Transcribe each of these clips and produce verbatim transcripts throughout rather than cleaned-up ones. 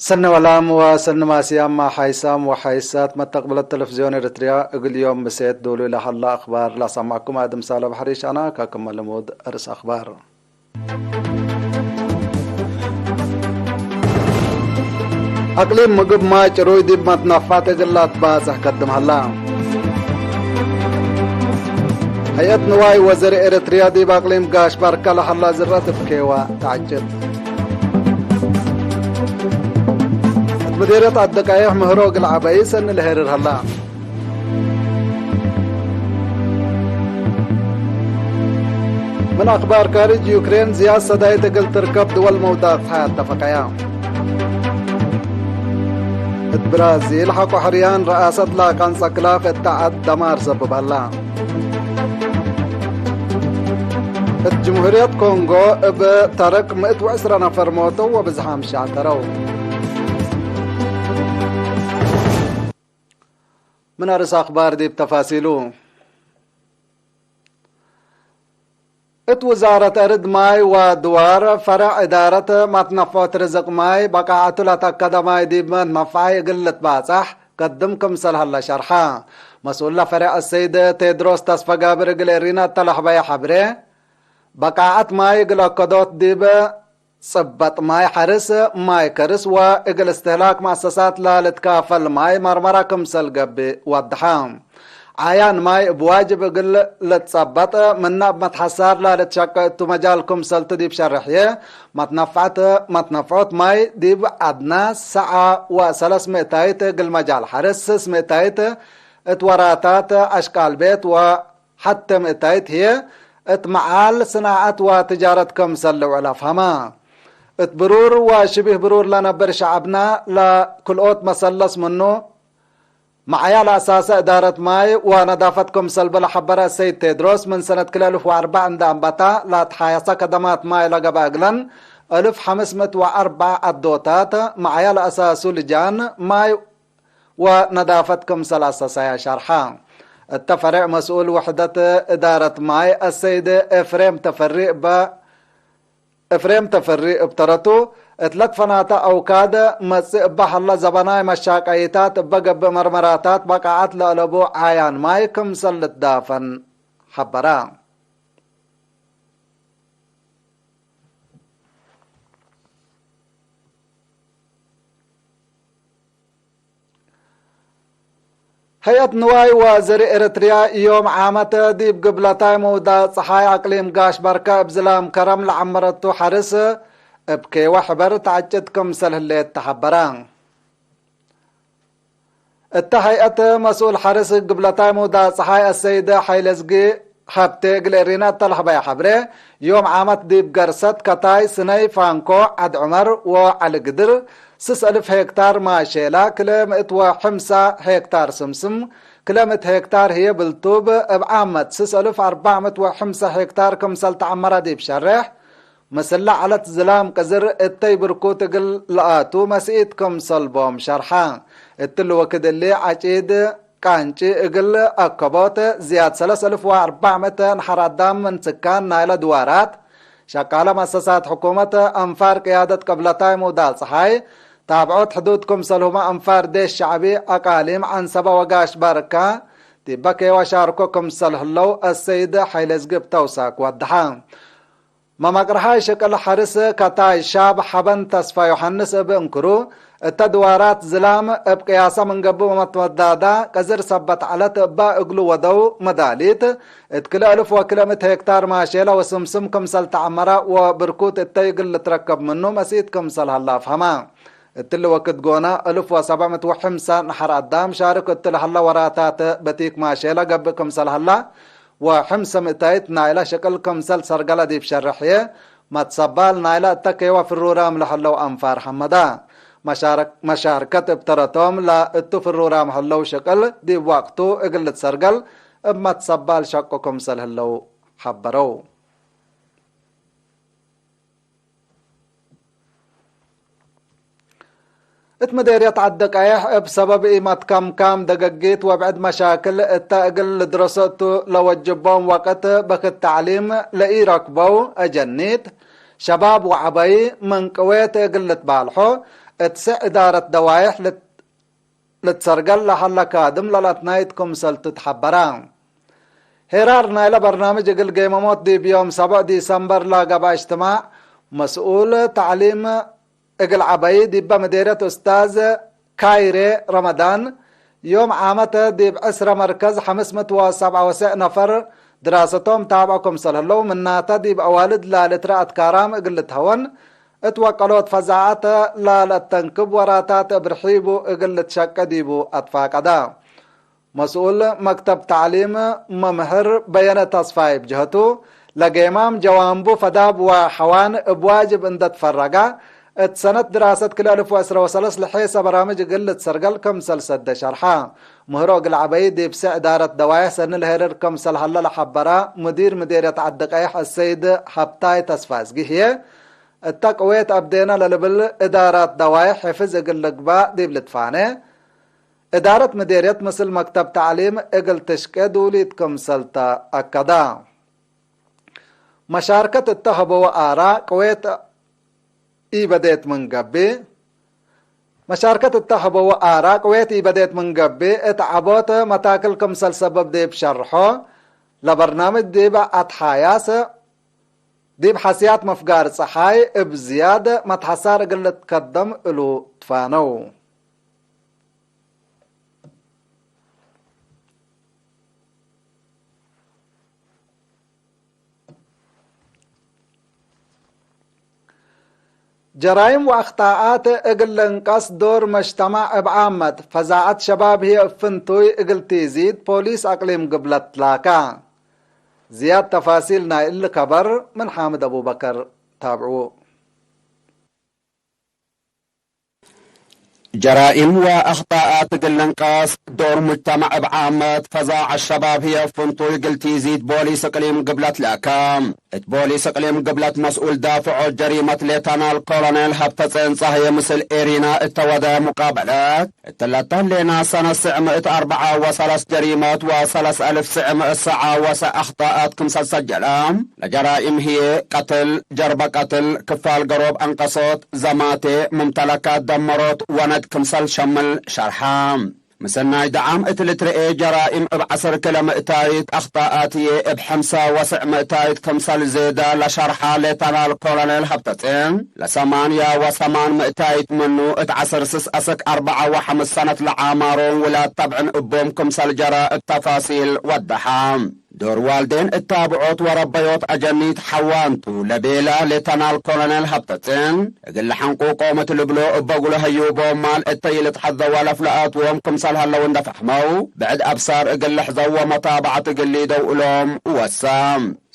ሰኒ ወላም ወሰኒ ማስያም ሓይሳም ወሓይሳት መተቅብለት ተለፍዝዮን ኤረትርያ፣ እግል ዮም ምሴት ዶሉ ለሀላ አክባር ለአሰማዕኩም አድም ሳለ ባሕሪ ሻና። ከክመ ልሙድ አርእስ አክባር። አቅሊም ምግብ ማይ ጭሩይ ዲብ መትነፋት እግል ለአትባጽሕ ከድም ሀላ። ሀይአት ንዋይ ወዘር ኤረትርያ ዲብ አቅሊም ጋሽ ባርካ ለሀላ ዝረት እብ ኬዋ ተዐጅብ። እት ምዴርየት አደቃየሕ ምህሮ እግል ዐበይ ሰኒ ለሄርር ሀላ። ምን አክባር ካርጅ፣ ዩክሬን ዝያድ ሰዳይት እግል ትርከብ ድወል መውዳቅ ጸሓይ አተፈቀያ። እት ብራዚል ሐቆ ሕርያን ረአሰት ላካን ጸክላፍ እተ ዐድ ደማር ሰብብ ሀላ። እት ጅምሁርየት ኮንጎ እብ ተረቅ ምእት ወዕስረ ነፈር ሞተው ወብዝሓም ሻተረው። ምን አርእስ አክባር ዲብ ተፋሲሉ። እት ውዛረት አርድ ማይ ወድዋር ፈረዕ እዳረት መትነፍዖት ርዝቅ ማይ፣ በቃዐቱ ለተአከደ ማይ ዲብ መትነፍዓይ እግል ልትባጻሕ ከድም ክምሰል ሀለ ሸርሐ። መስኡል ለፈረዕ አሰይድ ቴድሮስ ተስፈጋብር እግል ኤሪና እተ ለሐበየ ሐብሬ፣ በቃዐት ማይ እግል አከዶት ዲብ ጽበጥ ማይ ሐርስ፣ ማይ ከርስ ወእግል እስትህላክ መአሰሳት ለልትካፈል ማይ መርመራ ክምሰል ገብእ ወድሐ። ዓያን ማይ እብ ዋጅብ እግል ልትጸበጥ፣ ምነ እብ መትሐሳር ለልትሸቀ እቱ መጃል ክምሰልቱ ዲብ ሸርሕዬ፣ መትነፍዐት፣ መትነፍዖት ማይ ዲብ ዐድና ሰዓ ወሰለስ ምእታይት እግል መጃል ሐርስ፣ ስስ ምእታይት እት ወራታት አሽቃል ቤት ወ ሐቴ ምእታይት ህዬ እት መዓል ስናዐት ወትጃረት ክምሰል ልውዕል አፍሀመ። እት ብሩር ወሽቢህ ብሩር ለነብር ሸዐብና ለክልኦት መሰለስ ምኑ፣ መዓያ ለአሳሰ እዳረት ማይ ወነዳፈት ክምሰል ብለ ሐበረ አሰይድ ቴድሮስ፣ ምን ሰነት ክልኤ እልፍ ወአርበዕ እንደ አንበታ ለአትሓያሰ ከደማት ማይ ለገብአ እግለን፣ እልፍ ሐምስ ምእት ወአርበዕ አዶታት መዓያ ለአሳሱ ልጃን ማይ ወነዳፈት ክምሰል አሰሰያ ሸርሐ። እተ ፈሬዕ መስኡል ውሕደት እዳረት ማይ አሰይድ ኤፍሬም ተፈሪ እበ፣ ኤፍሬም ተፈሪ እብ ተረቱ፣ እት ለትፈናተ አውካድ መጽእ እበ ሀለ ዘበናይ መሻቀይታት እበ ገብእ መርመራታት በቃዐት ለአለቡ ዓያን ማይ ክምሰል ልትዳፈን ሐበረ። ሀይአት ንዋይ ወዘሪ ኤረትርያ ዮም ዓመት ዲብ ግብለታይ መውዳቅ ጸሓይ አቅሊም ጋሽ በርከ እብ ዝላም ከረም ለዐመረቱ ሐርስ እብ ኬወ ሕበር ተዐጭት ክምሰል ህሌት ተሐበረ። እተ ሀይአት መስኡል ሐርስ ግብለታይ መውዳቅ ጸሓይ አሰይድ ሐይለዝጊ ሀብቴ እግል ኤሪና እተ ለሀበየ ሐብሬ፣ ዮም ዓመት ዲብ ገርሰት ከታይ ስነይ ፋንኮ ዐድ ዑመር ወዐሊ ግድር ስስ እልፍ ሄክታር ማሼላ፣ ክለ ምእት ወሕምሳ ሄክታር ስምስም፣ ክለ ምእት ሄክታር ህዬ ብልቱብ፣ እብ ዓመት ስስ እልፍ አርበዕ ምእት ወሕምሳ ሄክታር ክምሰል ተዐመረ ዲብ ሸሬሕ፣ ምስለ ዐለት ዝላም ቅዝር እተይ ብርኩት እግል ለአቱ መስኢት ክምሰል ቦም ሸርሐ። እትሊ ወክድ እሊ ዐጪድ ቃንጪ እግል አከቦት ዝያድ ሰለስ እልፍ ወአርበዕ ምእት ነሐር አዳም ምን ስካን ናይለ ድዋራት፣ ሸቃለ መአሰሳት ሕኩመት፣ አንፋር ቅያደት ቅብለታይ ምውዳቅ ጸሓይ፣ ታብዖት ሕዱድ ክምሰልሁመ አንፋር ዴሽ ሸዕቢ፣ አቃሊም ዐንሰበ ወጋሽ ባርካ፣ ዲበ ኬወ ሻርኮ ክምሰል ህለው አሰይድ ሐይለዝጊ እብ ተውሳክ ወደሐ። መመቅርሓይ ሽቅል ሐርስ ከታይ ሻብ ሐበን ተስፋ ዮሐንስ እብ እንክሩ፣ እተ ድዋራት ዝላም እብ ቅያሰ ምን ገብእ ወመትወዳዳ ቅዝር ሰበት ዐለት እበ እግሉ ወደው መዳሊት፣ እት ክልኤ እልፍ ወክልኤ ምእት ሄክታር ማሼለ ወስምስም ክምሰል ተዐመረ ወብርኩት እተይ እግል ልትረከብ ምኑ መስኢት ክምሰል ሀለ አፍሀመ። እትሊ ወክድ ጎነ፣ እልፍ ወሰብዕ ምእት ወሕምሰ ነሐር አዳም ሻርክ እት ለሀለ ወራታት በቲክ ማሼለ ገብእ ክምሰል ሀላ፣ ወሕምሰ ምእታይት ናይለ ሽቅል ክምሰል ሰርገለ ዲብ ሸርሕ ህዬ፣ መትሰባል ናይለ እተ ኬወ ፍሩራም ለሀለው አንፋር ሐመዳ። መሻረክ-፣ መሻርከት እብ ተረቶም ለእቱ ፍሩራም ሀለው ሽቅል ዲብ ወቅቱ እግል ልትሰርገል እብ መትሰባል ሸቁ ክምሰል ህለው ሐበረው። እት ምዴርየት ዐዲ ቀየሕ፣ እብ ሰበብ ኢመትከምካም ደገጊት ወብዕድ መሻክል እተ እግል ልድረሶ እቱ ለወጅቦም ወቅት በክት ተዕሊም ለኢረክበው አጀኒት፣ ሸባብ ወዐበይ ምን ቅዌት እግል ልትባልሖ፣ እት ስዕ እዳረት ደዋይሕ ልት-፣ ልትሰርገል ለሀለ ካድም ለለአትናይት ክምሰልቱ ተሐበረ። ሄራር ናይለ በርናምጅ እግል ጌመሞት ዲብ ዮም ሰብዕ ዲሰምበር ለገብአ እጅትማዕ፣ መስኡል ተዕሊም እግል ዐበይ ዲበ ምዴርየት ኡስታዝ ካይሬ ረመዳን፣ ዮም ዓመተ ዲብ ዕስረ መርከዝ ሐምስ ምእት ወሰብዐ ወሰዕ ነፈር ድራሰቶም ታብዖ ክምሰል ህለው፣ ምናተ ዲብ አዋልድ ላልትረ አትካራም እግል ልትሀወን፣ እት ወቀሎት ፈዛዐተ ላለአተንክብ ወራታት እብ ርሒቡ እግል ልትሸቄ ዲቡ አትፋቀደ። መስኡል መክተብ ተዕሊም መምህር በየነ ተስፋይ እብ ጀህቱ፣ ለጌማም ጀዋንቡ ፈዳብ ወሐዋን እብ ዋጅብ እንደ ትፈረገ፣ እት ሰነት ድራሰት ክልኤ አልፍ ወዕስረ ወሰለስ ለሔሰ በራምጅ እግል ልትሰርገል ክምሰል ሰደ ሸርሐ። ምህሮ እግል ዐበይ ዲብ ስዕ እዳረት ደዋይሕ ሰኒ ለሄርር ክምሰል ሀለ ለሐበረ ሙዲር ምዴርየት ዐዲ ቀይሕ አሰይድ ሀብታይ ተስፋዝጊ ህዬ፣ እተ ቅዌት አብዴነ ለልብል እዳራት ደዋይሕ ሕፍዝ እግል ልግባእ ዲብ ልትፋኔ፣ እዳረት ምዴርየት ምስል መክተብ ተዕሊም እግል ትሽቄ ዱሊት ክምሰል ተአከደ። መሻርከት እተ ሀበወ አራ ቅዌት ኢበዴት ምን ገብእ፣ መሻርከት እተ ሀበወ አራ ቅዌት ኢበዴት ምን ገብእ፣ እት ዐቦት መታክል ክምሰል ሰብብ ዲብ ሸርሖ፣ ለበርናምጅ ዲብ አትሓያስ ዲብ ሐስያት መፍጋር ጸሓይ እብ ዝያድ መትሐሳር እግል ልትከደም እሉ ትፋነው። ጀራይም ወአክጣኣት እግል ልንቀስ ዶር መጅተማዕ እብ ዓመት፣ ፈዛዐት ሸባብ ህዬ እብ ፍንቱይ እግል ቲዚድ ፖሊስ አቅሊም ግብለት ላካ። ዝያድ ተፋሲል ናይ እሊ ከበር ምን ሓምድ አቡበከር ታብዕዉ። ጀራይም ወአክጣኣት እግል ልንቀስ ዶር ሙጅተማዕ እብ ዓመት፣ ፈዛዐት ሸባብ ህዬ ፍንቱይ እግል ቲዚድ ቦሊስ እቅሊም ግብለት ለአከ። እት ቦሊስ እቅሊም ግብለት መስኡል ዳፍዖት ጀሪመት ሌተናል ኮሎኔል ሀብተጼን ጸሃየ ምስል ኤሪና እተ ወደ ሙቃበለት፣ እትለ ተህሌና ሰነት ስዕ ምእት አርበዓ ወሰለስ ጀሪመት ወሰለስ አልፍ ስዕ ምእት ሰዓ ወሰዕ አክጣኣት ክምሰል ሰጀለ። ለጀራይም ህዬ፣ ቀትል፣ ጀርበ ቀትል፣ ክፋል ገሮብ አንቀሶት፣ ዘማቴ፣ ሙምተለካት ደመሮት ወነድ ክምሰል ሸምል ሸርሐ። ምስናይ ደዓም እት ልትርኤ ጀራይም እብ ዐስር ክለ ምእታይት፣ አክጣኣት ህዬ እብ ሐምሳ ወስዕ ምእታይት ክምሰል ዜደ ለሸርሐ ሌተናል ኮሎኔል ሀብተጼን፣ ለሰማንያ ወሰማን ምእታይት ምኑ እት ዐስር ስስ አሰክ አርበዓ ወሐምስ ሰነት ለዓማሮም ውላድ ተብዕን እቦም ክምሰል ጀረ እብ ተፋሲል ወደሐ። ዶር ዋልዴን እታብዖት ወረበዮት አጀኒት ሐዋንቱ ለቤላ ሌተናል ኮሎኔል ሀብተጼን፣ እግል ለሐንቁቆም እት ልብሎ እበ እግሉ ሀዩቦም ማል እተ ኢልትሐዘው ወለፍ ለአትዎም ክምሰል ሀለው እንደ ፈሕመው፣ ብዕድ አብሳር እግል ልሕዘው ወመታብዐት እግል ሊደው እሎም ወሳ።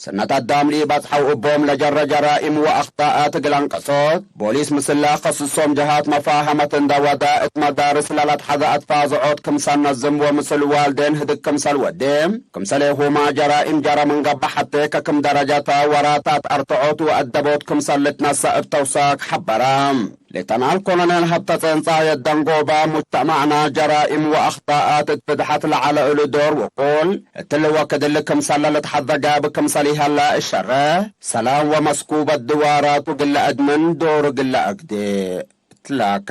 ሰነት አዳም ለኢበጽሐው እቦም ለጀረ ጀራይም ወአክጣኣት እግል አንቀሶት፣ ቦሊስ ምስለ ከስሶም ጀሃት መፋሀመት እንደ ወደ፣ እት መዳርስ ለለትሐዘ አትፋዝዖት ክምሰል ነዝም ወምስል ዋልዴን ህድግ ክምሰል ወዴ፣ ክምሰሌሁማ ጀራይም ጀረ ምን ገብእ ሐቴ ከክም ደረጀተ ወራታት አርትዖት ወአደቦት ክምሰል ልትነሰእ እብ ተውሳክ ሐበረ። ሌተናል ኮሎኔል ሀብተጼን ጸሃየ ደንጎባ፣ ሙጅተማዕና ጀራይም ወአክጣኣት እት ፍድሐት ለዐለ እሉ ዶር ውቁል፣ እትሊ ወክድ እሊ ክምሰል ለልትሐዘ ጋብእ ክምሰል ኢሀለ እሸረ፣ ሰላም ወመስኩበት ድዋራት እግል ለአድምን ዶር እግል ለአግዴ እትላከ።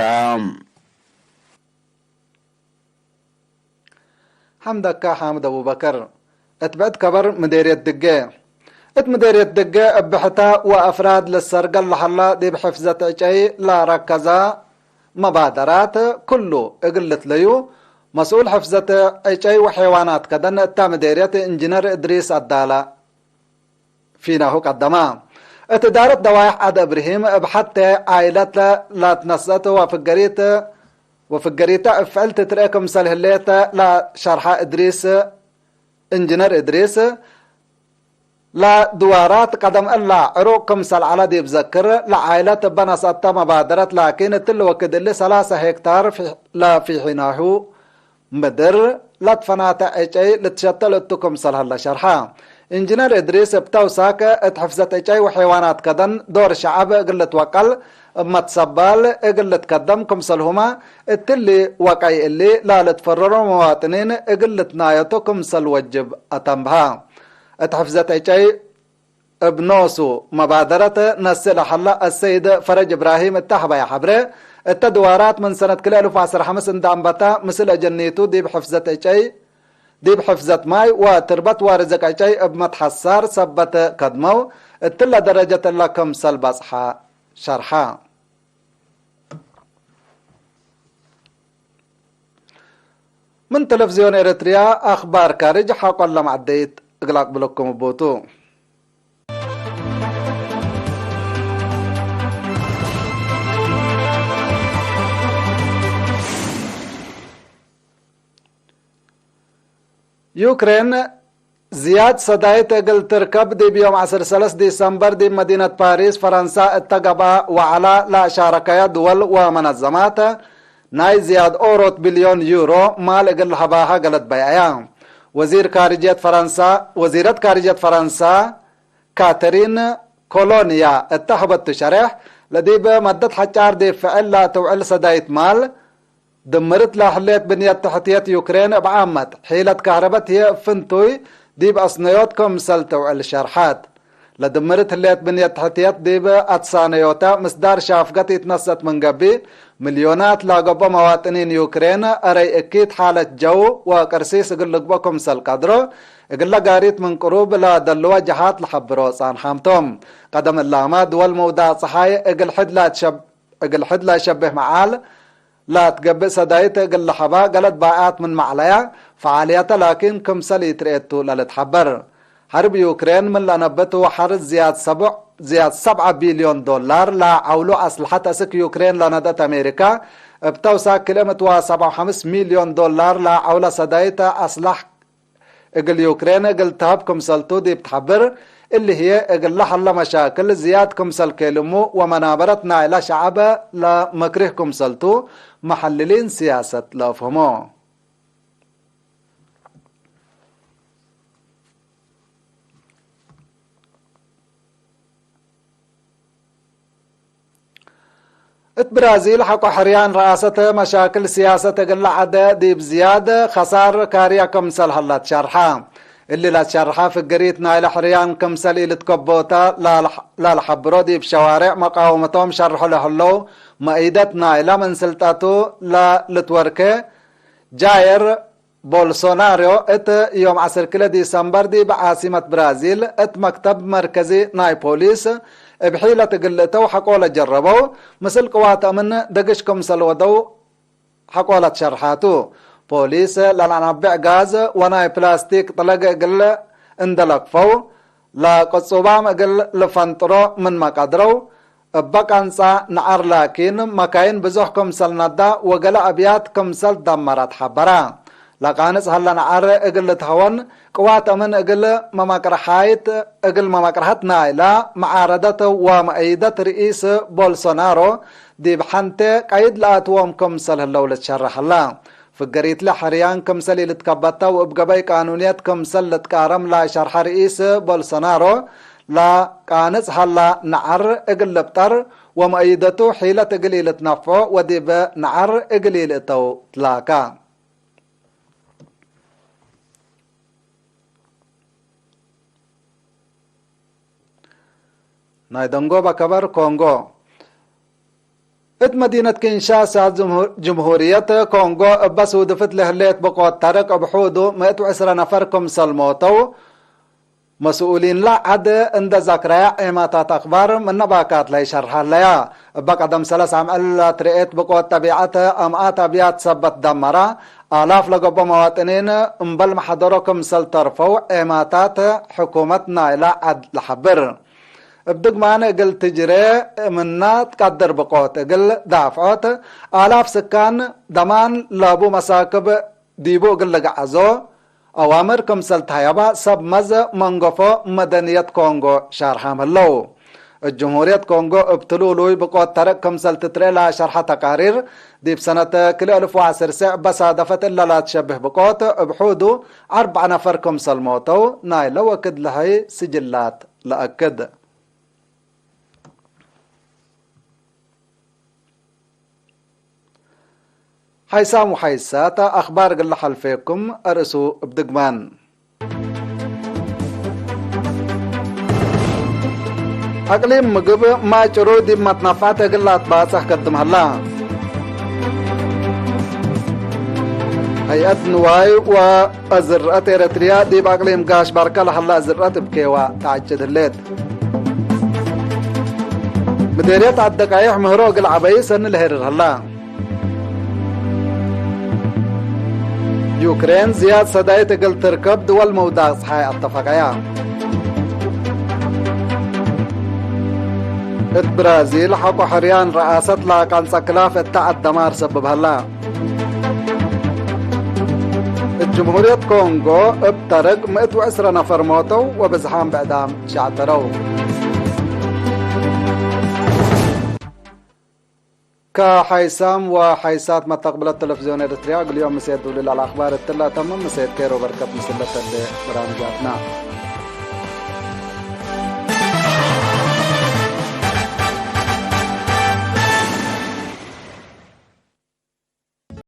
ሐምደካ ሓምድ አቡበከር። እት ብዕድ ከበር ምዴርየት ድጌ። እት ምዴርየት ድጌ እብ ብሕተ ወአፍራድ ልሰርገል ለሀላ ዲብ ሕፍዘት ዕጨይ ለረከዘ መባደራት ክሉ እግል ልትለዩ መስኡል ሕፍዘት ዕጨይ ወሐይዋናት ከደን እተ ምዴርየት እንጅነር እድሪስ አዳላ። ፊናሁ ቀደማ። እት እዳረት ደዋይሕ ዐድ እብርሂም እብ ሐቴ ዓይለት ለትነሰአት ወፍገሪት፣ ወፍገሪተ እብ ፍዕል ትትርኤ ክምሰል ህሌት ለሸርሐ እድሪስ፣ እንጅነር እድሪስ፣ ለድዋራት ቀደም እላ ዕሩቅ ክምሰል ዐለ ዲብ ዘክር፣ ለዓይለት እበ ነስአተ መባደረት ላኪን እትሊ ወክድ እሊ ሰላሰ ሄክታር ፊ-፣ ለፊሒናሁ ምድር ለትፈናተ ዕጨይ ልትሸተል እቱ ክምሰል ሀለ ሸርሐ። እንጅነር እድሪስ እብ ተውሳክ እት ሕፍዘት ዕጨይ ወሐይዋናት ከደን ዶር ሸዐብ እግል ልትወቀል እብ መትሰባል እግል ልትከደም ክምሰልሁመ እትሊ ወቀይ እሊ ላልትፈረሮ መዋጥኒን እግል ልትናየቱ ክምሰል ወጅብ አተንብሀ። እት ሕፍዘት ዕጨይ እብ ኖሱ መባደረት ነስእ ለሀላ አሰይድ ፈረጅ እብራሂም እተ ሀበየ ሐብሬ፣ እተ ድዋራት ምን ሰነት ክልኤ እልፍ ወዐስር ሐምስ እንደ አንበተ፣ ምስል አጀኒቱ ዲብ ሕፍዘት ዕጨይ፣ ዲብ ሕፍዘት ማይ ወትርበት ወርዝቅ ዕጨይ እብ መትሐሳር ሰበት ከድመው፣ እትለ ደረጀት እለ ክምሰል በጽሐ ሸርሐ። ምን ተለፍዝዮን ኤረትርያ አክባር ካርጅ ሐቆለ መዐደይት እግል አቅብለኩም እቡ ቱ። ዩክሬን ዝያድ ሰዳይት እግል ትርከብ ዲብ ዮም ዐስር ሰለስ ዲሰምበር ዲብ መዲነት ፓሪስ ፈረንሳ እተ ገብአ ወዐላ ለአሻረከየ ድወል ወመነዘማት ናይ ዝያድ ኦሮት ቢልዮን ዩሮ ማል እግል ለሀባሀ ገለድ በይዐያ። ወዚር ካርጅየት ፈረንሳ፣ ወዚረት ካርጅየት ፈረንሳ ካተሪን ኮሎንያ እተ ሀበቱ ሸሬሕ፣ ለዲብ መደት ሐጫር ዲብ ፍዕል ለትውዕል ሰዳይት ማል፣ ድምርት ለህሌት ብንየት ተሕትየት ዩክሬን እብ ዓመት፣ ሒለት ካህረበት ህዬ እብ ፍንቱይ ዲብ አስነዮት ክምሰል ትውዕል ሸርሐት። ለድምርት ህሌት ብንየት ተሕትየት ዲብ አትሳነዮተ ምስዳር ሻፍገት ኢትነሰት ምን ገብእ፣ ምልዮናት ለገብኦ መዋጥኒን ዩክሬን፣ አረይ እኪት ሓለት ጀው ወቅርሲስ እግል ልግበኦ ክምሰል ቀድሮ፣ እግለ ጋሪት ምን ቅሩብ ለደልወ ጀሃት ለሐብሮ ጻንሓም ቶም። ቀደም እላመ ድወል መውዳቅ ጸሓይ እግል ሕድ ላትሸብ-፣ እግል ሕድ ለሸብህ መዓል ላትገብእ ሰዳይት እግል ለሐባ ገለድ ባእያት ምን መዕለያ፣ ፈዓልያተ ላኪን ክምሰል ኢትርኤቱ ለልትሐበር። ሐርብ ዩክሬን ምን ለአነብት ወሐርስ ዝያድ ሰብዕ፣ ዝያድ ሰብዐ ቢልዮን ዶላር ለዐውሉ አስልሐት አስክ ዩክሬን ለነደአት አሜሪካ፣ እብ ተውሳክ ክልኤ ምእት ወሰብዓ ወሐምስ ሚልዮን ዶላር ለዐውለ ሰዳይት አስላሕ እግል ዩክሬን እግል ተሀብ ክምሰልቱ ዲብ ተሐብር፣ እሊ ህዬ እግል ለሀለ መሻክል ዝያድ ክምሰል ኬልሙ ወመናበረት ናይለ ሸዐብ ለመክሪህ ክምሰልቱ መሐልሊን ስያሰት ለአፍህሞ። እት ብራዚል ሐቆ ሕርያን ረአሰት መሻክል ስያሰት እግል ለዐደ ዲብ ዝያድ ከሳር ካርያ ክምሰል ሀላ ትሸርሐ። እሊ ለትሸርሐ ፍግሪት ናይለ ሕርያን ክምሰል ኢልትከቦተ ላልሐ-፣ ላልሐብሮ ዲብ ሸዋሬዕ መቃወመቶም ሸርሖ ለህለው መእይደት ናይለ ምን ስልጠቱ ለልትወርኬ ጃየር ቦልሶናሮ እት ዮም ዐስር ክልኤ ዲሰምበር ዲብ ዓሲመት ብራዚል እት መክተብ መርከዚ ናይ ፖሊስ እብ ሒለት እግል ልእተው ሐቆለ ጀረበው፣ ምስል ቅዋት አምን ደግሽ ክምሰል ወደው ሐቆለ ትሸርሓቱ። ፖሊስ ለለአናብዕ ጋዝ ወናይ ፕላስቲክ ጥለግ እግል እንደ ለክፈው፣ ለቅጹባም እግል ልፈንጥሮ ምንመ ቀድረው፣ እበ ቀንጻ ነዐር ላኪን፣ መካይን ብዞሕ ክምሰል ነዳ ወገሌ አብያት ክምሰል ደመረት ሐበረ። ለቃንጽ ሀለ ነዐር እግል ልትሀወን፣ ቅዋት አምን እግል መመቅረሓይት፣ እግል መመቅረሐት ናይለ መዓረደት ወመአይደት ርኢስ ቦልሶናሮ ዲብ ሐንቴ ቀይድ ለአትዎም ክምሰል ህለው ልትሸረሕ ሀለ። ፍገሪትለ ሕርያን ክምሰል ኢልትከበተ ወእብ ገበይ ቃኑንየት ክምሰል ልትቃረም ለሸርሐ ርኢስ ቦልሶናሮ፣ ለቃንጽ ሀላ ነዐር እግል ልብጠር ወመአይደቱ ሒለት እግል ኢልትነፍዖ ወዲብ ነዐር እግል ኢልእተው ትላካ። ናይ ደንጎበ ከበር ኮንጎ። እት መዲነት ኪንሻሳ፣ ጅምሁ-፣ ጅምሁርየት ኮንጎ እበ ሱድፍት ለህሌት ብቆት ተርቅ እብ ሑዱ ምእት ወዕስረ ነፈር ክምሰል ሞተው፣ መስኡሊንለ ዐድ እንደ ዘክረያ፣ ዔማታት አክባር ምነ ባካት ለይሸርሐ ህለያ። እበ ቀደም ሰለስ አምዕል ለትርኤት ብቆት ጠቢዐት አምአት አብያት ሰበት ደመራ፣ አላፍ ለገብኦ መዋጥኒን እምበል መሐደሮ ክምሰል ተርፈው ዔማታት ሕኩመት ናይለ ዐድ ለሐብር። እብ ድግማን እግል ትጅሬ ምና ትቀድር ብቆት እግል ዳፍዖት፣ አላፍ ስካን ደማን ለቡ መሳክብ ዲቡ እግል ልግዐዞ አዋምር ክምሰል ተሀየባ ሰብ መዘ መንገፎ መደንየት ኮንጎ ሻርሓም ህለው። እት ጅምሁርየት ኮንጎ እብ ትሉሉይ ብቆት ተርቅ ክምሰል ትትርኤ ለሸርሐ ተቃሪር፣ ዲብ ሰነት ክልኤ እልፍ ወዐስር ሰዕ በሳደፈት እለ ላትሸብህ ብቆት እብ ሑዱ አርበዕ ነፈር ክምሰል ሞተው ናይለ ወክድ ለሀይ ስጅላት ለአክድ። ሓይሳም ወሓይሳት አኽባር እግል ለሐልፌኩም አርእሱ እብ ድግማን። አቅሊም ምግብ ማይ ጭሩይ ዲብ መትነፋዕት እግል ለአትባጽሕ ከድም ሀላ። ሀይአት ንዋይ ወአዝርአት ኤረትርያ ዲብ አቅሊም ጋሽ ባርከ ለሀላ አዝርአት እብ ኬዋ ተዐጅድ ህሌት። ምዴርየት ዐደቃይሕ ምህሮ እግል ዐበይ ሰኒ ለሄርር ሀላ። ዩክሬን ዝያድ ሰዳይት እግል ትርከብ ድወል መውዳቅ ጸሓይ አተፈቀያ። እት ብራዚል ሐቆ ሕርያን ረአሰት ለአቃንጸ ክላፍ እተ አደማር ሰብብ ሀላ። እት ጅምሁርየት ኮንጎ እብ ተርግ ምእት ወዕስረ ነፈር ሞተው ወብዝሓም ብዕዳም ሸዕተረው። ከሐይሳም ወሐይሳት መተቅብለት ተለፍዝዮን ኤረትርያ፣ እግል ዮም ምሴት ዱል ለአልአክባር እትለ ተምም፣ ምሴት ኬሮ በርከት ምስል ለተሌ በራምጃትና።